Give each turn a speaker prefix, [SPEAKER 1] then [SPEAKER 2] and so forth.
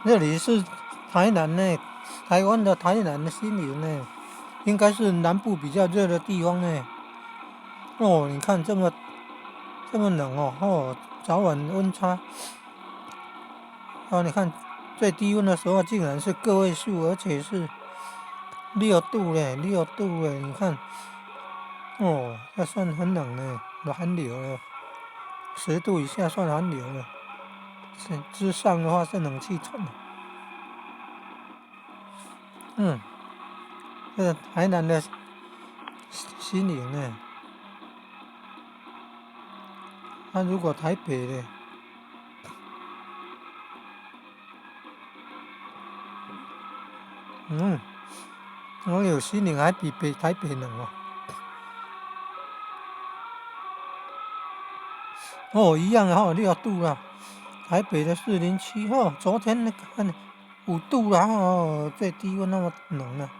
[SPEAKER 1] 這裡是台南呢，台灣的台南的新營呢，應該是南部比較熱的地方呢。哦，你看這麼這麼冷哦，哦，早晚溫差。哦，你看最低溫的時候竟然是個位數，而且是六度嘞，六度嘞，你看，哦，這算很冷嘞，寒流了，10度以下算寒流了，是之上的話是冷氣團。這個台南的新營呢，那如果台北呢？我有新營還比北台北冷哦。哦，一樣哦，6度啊，台北的407哦，昨天那個5度啦，哦，最低溫那麼冷啊。